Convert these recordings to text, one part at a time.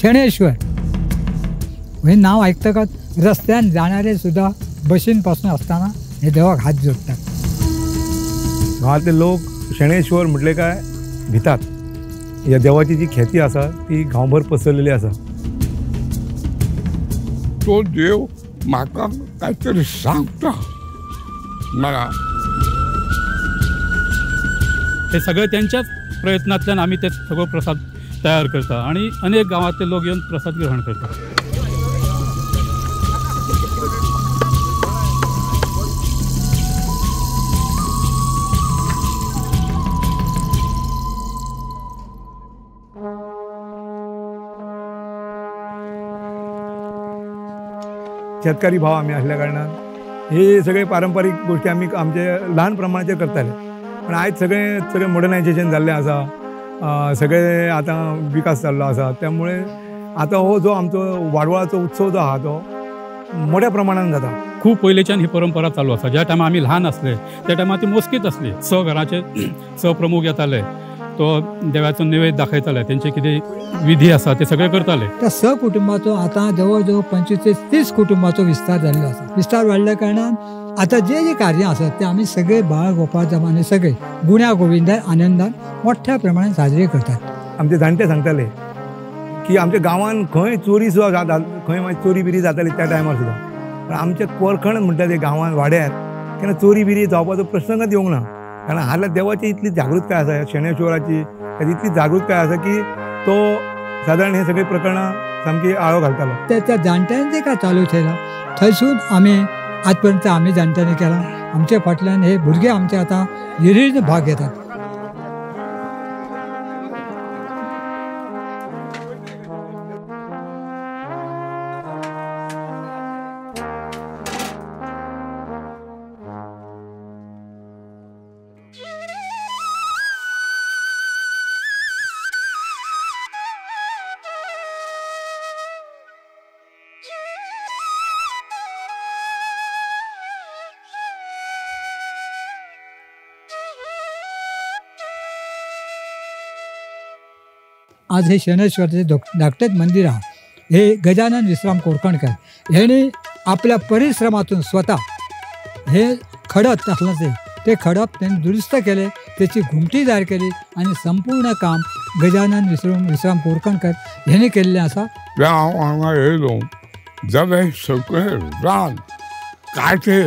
शणेश्वर हे नाव आयकतकच रस्त्यान जाणारे सुद्धा बशीन पासून असताना हे देवाक हात जोडतात. गांवांतले लोक शणेश्वर म्हटले काय भितात. ह्या देवाची जी ख्याती आसा ती गांवभर पसरलेली आसा. तो देव म्हाका कांयतरी सांगता मला. हे सगळे त्यांच्याच प्रयत्नांतल्यान आमी ते सगळो प्रसाद तयार करता आणि अनेक गांवांतले लोक येवन प्रसाद ग्रहण करतात. शेतकारी भाव आमी आसल्या कारणान हे सगळे पारंपारीक गोष्टी आमी आमचे ल्हान प्रमाणाचेर करताले. पण आयज सगळें सगळें मॉडर्नायझेशन जाल्लें आसा, सगळे आतां विकास जाल्लो आसा. त्यामुळे आतां हो जो आमचो वाडवळाचो उत्सव जो आहा तो मोठ्या प्रमाणान जाता. खूब पयलींच्यान ही परंपरा चालू आसा. ज्या टायमार आमी ल्हान आसले त्या टायमार ती मोजकीच आसली. 6 घराचे 6 प्रमुख येताले, तो देवाचो नैवेद्य दाखयताले, तेंचे कितें विधी आसा ते सगळे करताले. त्या 6 कुटुंबाचो आतां जवळ जवळ 25 ते 30 कुटुंबाचो विस्तार जाल्लो आसा. विस्तार वाडल्या कारणान आतां जे जे कार्य आसात ते आमी सगळे बाळ गोपाळ जमाने सगळे गुण्या गोविंदान आनंदान मोठ्या प्रमाणात साजरे करतात. आमचे जाणटे सांगताले की आमच्या गांवान खंय चोरी सुद्दां जाता, खंय मागीर चोरी बिरी जाताली त्या टायमार सुद्दां. पण आमच्या कोरखण म्हणटा ते गांवान वाड्यार केन्ना चोरी बिरी जावपाचो प्रसंगच येवंक ना. कारण हाल्या देवाची इतली जागृतकाय आसा, शणेश्वराची इतली जागृतकाय आसा की तो सादारण हे सगळे प्रकरणां सामकी आळो घालतालो. त्या जाणट्यांनी जे काय चालू केलां थंयसून आमी आजपर्यंत आमी जाणट्यांनी केलां. आमच्या फाटल्यान हे भुरगे आमचे आतां हिरिरीन भाग घेतात. आज हे शणेश्वराचे धाकटेच मंदिर आहा. हे गजानन विश्राम कोरकणकर हेणी आपल्या परिश्रमातून स्वतः हे खडप आसलें ते खडप त्यांनी दुरुस्त केले, त्याची घुमटी तयार केली आणि संपूर्ण काम गजानन विश्राम कोरकणकर हेणी केल्लें आसा. हांव हांगा येयलो जाल्यार सगळें रान कांटे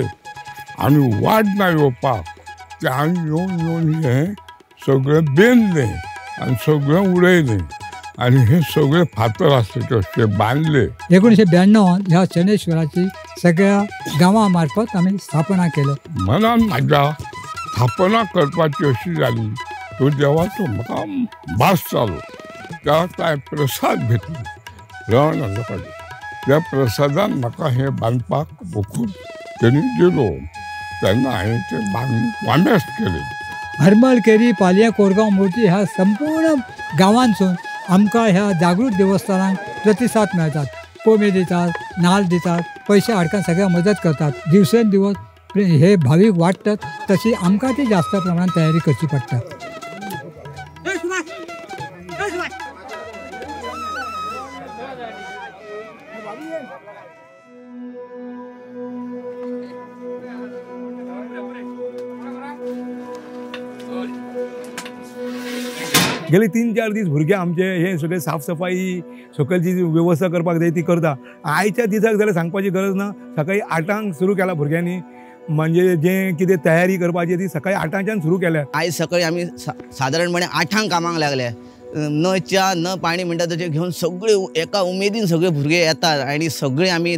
आनी वाड ना येवपाक तें हांवें येवन येवन हें सगळें बेंदलें आनी सगळें उडयलें आनी हे सगळे फातर आसले तशे बांदले. 1992 ह्या शणेश्वराची सगळ्या गांवा मार्फत आमी स्थापना केली. मनान म्हाज्या स्थापना करपाची अशी जाली तो देवाचो म्हाका भास जालो. त्या कांय प्रसाद घेतलो रण लोकांनी, त्या प्रसादान म्हाका हें बांदपाक वखूद तेणी दिलो. तेन्ना हांवें तें बांदून वामेस केलें. हरमल, केरी, पालया, कोरगांव, मोर्जी ह्या संपूर्ण गांवांसून आमकां ह्या जागृत देवस्थानांक प्रतिसाद मेळटात. कोंबे दितात, नाल्ल दितात, पयशे हाडकान सगळ्यांक मदत करतात. दिवसेंदिवस हे भावीक वाडटात तशी आमकां ती जास्त प्रमाणात तयारी करची पडटा. गेले 3-4 दीस भुरगे आमचे हे सगळे साफसफाई सकयल जी वेवस्था करपाक जाय ती करता. आयच्या दिसाक जाल्यार सांगपाची गरज ना. सकाळी 8 सुरू केला भुरग्यांनी, म्हणजे जे कितें तयारी करपाची ती सकाळी 8च्यान सुरू केल्या. आयज सकाळी आमी सादारणपणे 8 कामाक लागले. न च्या न पाणी म्हणटा तशें घेवन सगळे एका उमेदीन सगळे भुरगे येतात आनी सगळे आमी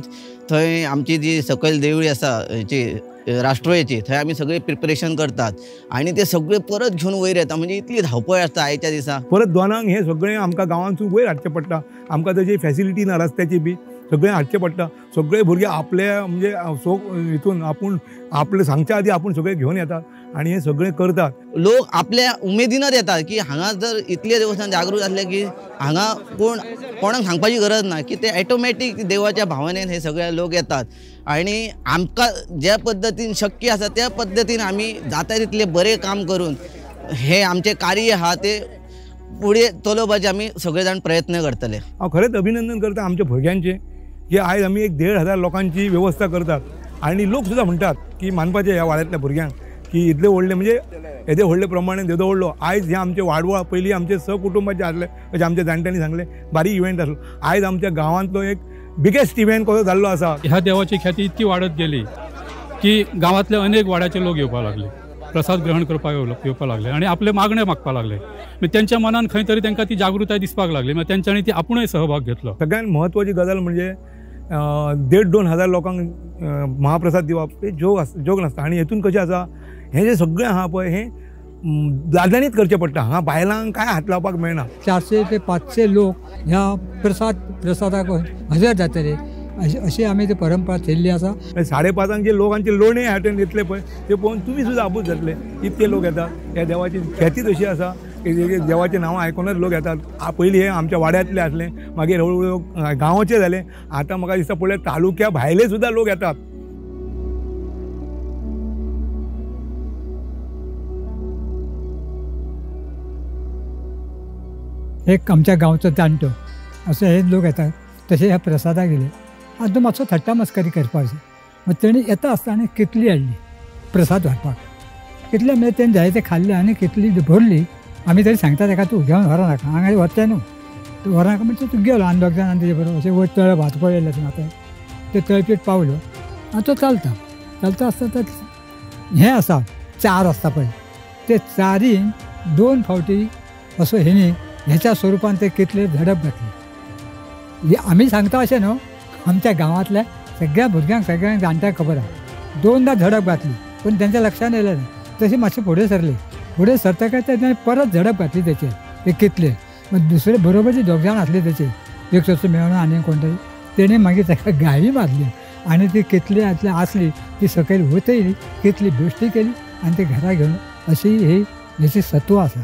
थंय आमची जी सकयल देवळी आसा हेची राष्ट्रोळेची थंय आमी सगळे प्रिपरेशन करतात आनी ते सगळे परत घेवन वयर येता. म्हणजे इतली धांवपळ आसता आयच्या दिसा. परत 2 हे सगळें आमकां गांवांतसून वयर हाडचें पडटा. आमकां तशी फॅसिलिटी ना रस्त्याची बी सगळें हाडचें पडटा. सगळे भुरगे आपले म्हणजे हितून आपूण आपले सांगच्या आदी आपूण सगळें घेवन येतात आनी हें सगळें करतात. लोक आपल्या उमेदीनच येतात की हांगा जर इतले देवस्थान जागृत आसले की हांगा कोण कोणाक सांगपाची गरज ना की ते ऑटोमॅटीक देवाच्या भावनेन हे सगळे लोक येतात आनी आमकां ज्या पद्दतीन शक्य आसा त्या पद्दतीन आमी जाता तितलें बरें काम करून हे आमचें कार्य आहा ते फुडें चलोवपाचे आमी सगळे जाण प्रयत्न करतले. हांव खरेंच अभिनंदन करता आमच्या भुरग्यांचें की आयज आमी एक 1500 लोकांची वेवस्था करतात आनी लोक सुद्दां म्हणटात की मानपाचें ह्या वाड्यांतल्या भुरग्यांक की इतले व्हडले म्हणजे येदे व्हडले प्रमाणे येदो व्हडलो आयज हे आमचे वाडवळ पयलीं आमचे सहकुटुंबाचे आसले अशें आमच्या जाणट्यांनी सांगलें, बारीक इव्हेंट आसलो. आयज आमच्या गांवांतलो एक बिगेस्ट इव्हेंट कसो जाल्लो आसा. ह्या देवाची ख्याती इतकी वाडत गेली की गांवांतले अनेक वाड्याचे लोक येवपाक लागले, प्रसाद ग्रहण करपाक येवपाक लागले आनी आपले मागणे मागपाक लागले. मागीर तेंच्या मनान खंय तरी तांकां ती जागृताय दिसपाक लागली, मागीर तेंच्यांनी ती आपुणूय सहभाग घेतलो. सगळ्यात म्हत्वाची गजाल म्हणजे 1500-2000 लोकांक महाप्रसाद दिवप हे जोक नासता. आनी हेतून कशें आसा हें जें सगळें आहा पळय हें दादल्यांनीच करचें पडटा, हांगा बायलांक कांय हात लावपाक मेळना. 400 ते 500 लोक ह्या प्रसादाक हजर जातले अशी आमी ती परंपरा चल्ली आसा. 5:30 जे लोकांचे लोणे हाटेन येतले पळय ते पळोवन तुमी सुद्दां आबूज जातले, इतके लोक येतात. ह्या देवाची ख्यातीच अशी आसा की देवाचें नांव आयकुनूच लोक येतात. पयलीं हे आमच्या वाड्यांतले आसले, मागीर हळू हळू गांवचे जाले, आतां म्हाका दिसता पळय तालुक्या भायले सुद्दां लोक येतात. एक आमच्या गांवचो जाणटो असो हे लोक येतात तशें ह्या प्रसादाक गेले आनी तो मातसो थट्टा मस्करी करपाक मग तेणी येता आसतना कितली हाडली प्रसाद व्हरपाक, कितले म्हणजे तेणी जाय ते खाल्ले आनी कितली भरली. आमी तरी सांगता ताका तूं घेवन व्हरों नाका, हांगा व्हरचें न्हू, तूं व्हरों नाका म्हणजे तूं गेलो आनी दोग जाण आनी तेजे बरोबर अशें वयर तळ भात पळयलें तूं आतां ते तळपीठ पावलो आनी तो चलता चलता आसतना हें आसा चार आसता पळय ते चारीन 2 फावटी असो हेणी ह्याच्या स्वरुपान ते कितले झडप घातली. आमी सांगता अशें न्हू, आमच्या गांवांतल्या सगळ्या भुरग्यांक सगळ्यांक जाणट्यांक खबर आसा. 2दा झडप घातली पूण तेंच्या लक्षान येयलें ना. तशी मातशें फुडें सरले, फुडें सरतकच तेणें परत झडप घातली तेचेर ते कितले. मग दुसरे बरोबर जे दोग जाण आसले तेचे एक तसो मेळना आनी कोण तरी तेणें मागीर ताका गाळी मारली आनी ती कितली आसली ती सकयल वतयली, कितली बेश्टी केली आनी ती घरा घेवन अशी ही हेची सत्व आसा.